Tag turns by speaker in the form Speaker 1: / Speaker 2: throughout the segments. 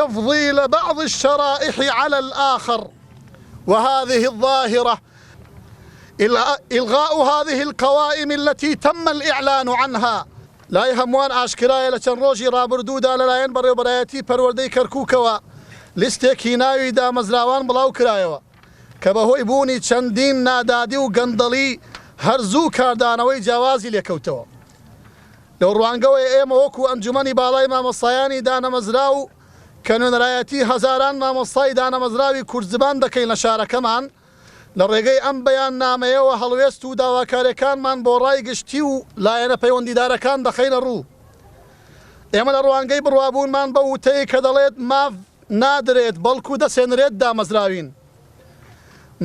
Speaker 1: تفضیل بعض الشرائح علی الآخر وهذه الظاهرة الغاء هذه القوائم التي تم الاعلان عنها. لای هەمووان ئاشکرایە لە چەند ڕۆژی ڕابردوودا لەلایەن بەڕێوەبەرایەتی پەروەردەی کەرکوکەوە لیستێکی ناوی دامەزراوان بڵاوکرایەوە کە بەهۆی بوونی چەندین نادادی و گەندەڵی هەر زوو کاردانەوەی جیاوازی لێکەوتەوە. لەو ڕوانگەوەیە ئێمە وەکو ئەنجومەنی باڵای مامۆستایانی دانەمەزراو کە نوێنەرایەتی هەزاران مامۆستای دانەمەزراوی کوردزبان دەکەین لە شارەکەمان، لە ڕێگەی ئەم بەیاننامەیەوە هەڵوێست و داواکاریەکانمان بۆ ڕای گشتی و لایەنە پەیوەندیدارەکان دەخەینە ڕوو. ئێمە لە ڕوانگەی بڕوابوونمان بەو وتەی کە دەڵێت ماف نادرێت بەڵکو دەسێنرێت دامەزراوین.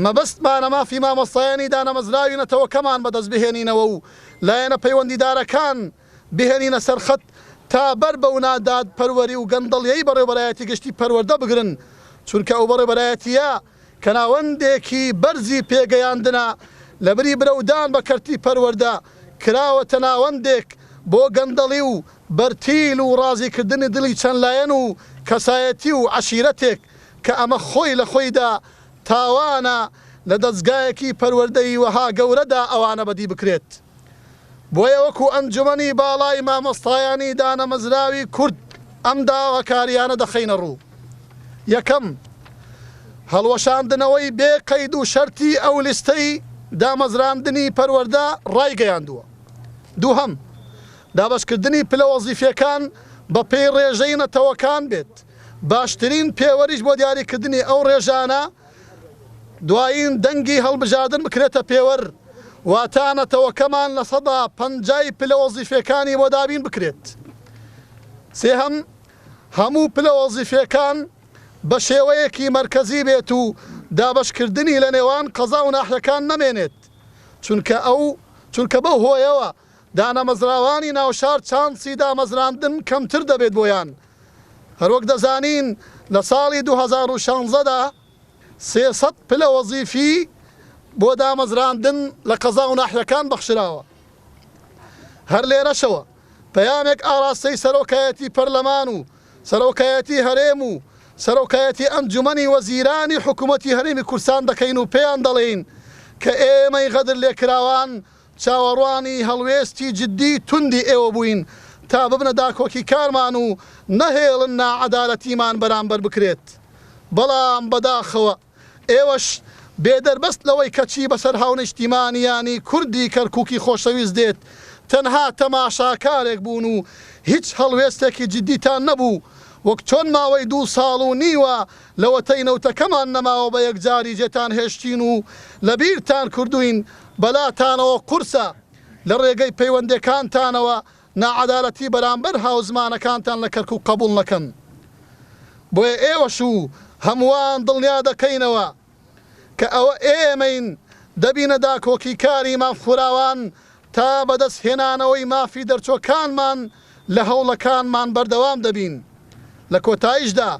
Speaker 1: مەبەستمانە مافی مامۆستایانی دانەمەزراوی نەتەوەکەمان بەدەست بهێنینەوە و لایەنە پەیوەندیدارەکان بهێنینە سەر خەت تا بەر بەو نادادپەروەری و گەندەڵیەی بەڕێوبەرایەتی گشتی پەروەردە بگرن، چونکە ئەو بەڕێوبەرایەتیە کە ناوەندێکی بەرزی پێگەیاندنە لەبری برەودان بە کەرتی پەروەردە کراوەتە ناوەندێک بۆ گەندەڵی و بەرتیل و ڕازیکردنی دڵی چەند لایەن و کەسایەتی و عەشیرەتێک کە ئەمە خۆی لە خۆیدا تاوانە لە دەزگایەکی پەروەردەیی وەها گەورەدا ئەوانە بەدی بکرێت. بۆیە وەکو ئەنجومەنی باڵای مامۆستایانی دانەمەزراوی کورد ئەم داواکارییانە دەخەینە ڕوو. یەکەم، هەڵوەشاندنەوەی بێ قەید و شەرتی ئەو لیستەی دامەزراندنی پەروەردە ڕایگەیاندووە. دووهەم، دابەشکردنی پلە وەزیفیەکان بەپێی ڕێژەی نەتەوەکان بێت، باشترین پێوەریش بۆ دیاریکردنی ئەو ڕێژانە دوایین دەنگی هەڵبژاردن بکرێتە پێوەر، واتا نەتەوەکەمان 50% ی پلە وەزیفیەکانی بۆ دابین بکرێت. سێهەم، هەموو پلە وەزیفیەکان بە شێوەیەکی مەرکەزی بێت و دابەشکردنی لە نێوان قەزا و ناحیەکان نەمێنێت، چونکە ئەو چونکە بەو هۆیەوە دانەمەزراوانی ناوشار چانسی دامەزراندن کەمتر دەبێت بۆیان، هەروەک دەزانین لە ساڵی 2016 دا 300 پلە وەزیفی بۆ دامەزراندن لە قەزا و ناحیەکان بەخشراوە. هەر لێرەشەوە پەیامێک ئاراستەی سەرۆکایەتی پەرلەمان و سەرۆکایەتی هەرێم و سەرۆکایەتی ئەنجومەنی وەزیرانی حکومەتی هەرێمی کوردستان دەکەین و پێیان دەڵێین کە ئێمەی غەدرلێکراوان چاوەڕوانی هەڵوێستی جدی توندی ئێوە بووین تا ببنە داکۆکیکارمان و نەهێڵن ناعەدالەتیمان بەرامبەر بکرێت بەڵام بەداخەوە ئێوەش بێ دەربەست لەوەی کە چی بەسەر هاونیشتیمانیانی کوردی کەرکوکی خۆشەویست دێت تەنها تەماشاکارێک بوون و هیچ هەڵوێستێکی جدیتان نەبوو وەک چۆن ماوەی دوو ساڵ و نیوە لەوەتەی نەوتەکەمان نەماوە بە یەکجاری جێتان هێشتین و لەبیرتان کردوین بەلاتانەوە قورسە لە ڕێگەی پەیوەندێکانتانەوە ناعەدالەتی بەرامبەر هاوزمانەکانتان لە کەرکوک قبوڵ نەکەن بۆیە ئێوەش و هەمووان دڵنیا دەکەینەوە کە ئەوە ئێمەین دەبینە داکۆکیکاری مافخوراوان تا بەدەست هێنانەوەی مافی دەرچوەکانمان لە هەوڵەکانمان بەردەوام دەبین لە کۆتایشدا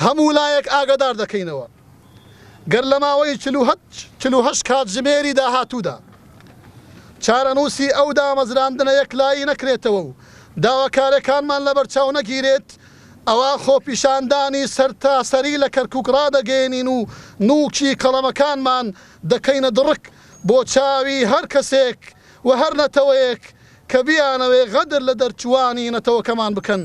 Speaker 1: هەموو لایەک ئاگادار دەکەینەوە گەر لە ماوەی 48 کاتژمێری داهاتوودا چارەنووسی ئەو دامەزراندنە یەکلایی نەکرێتەوە و داواکاریەکانمان لەبەرچاو نەگیرێت، ئەوا خۆپیشاندانی سەرتاسەری لە کەرکوک ڕادەگەیەنین و نووکی قەڵەمەکانمان دەکەینە دڕک بۆ چاوی هەر کەسێک و هەر نەتەوەیەک کە بیانەوێ غەدر لە دەرچووانی نەتەوەکەمان بکەن.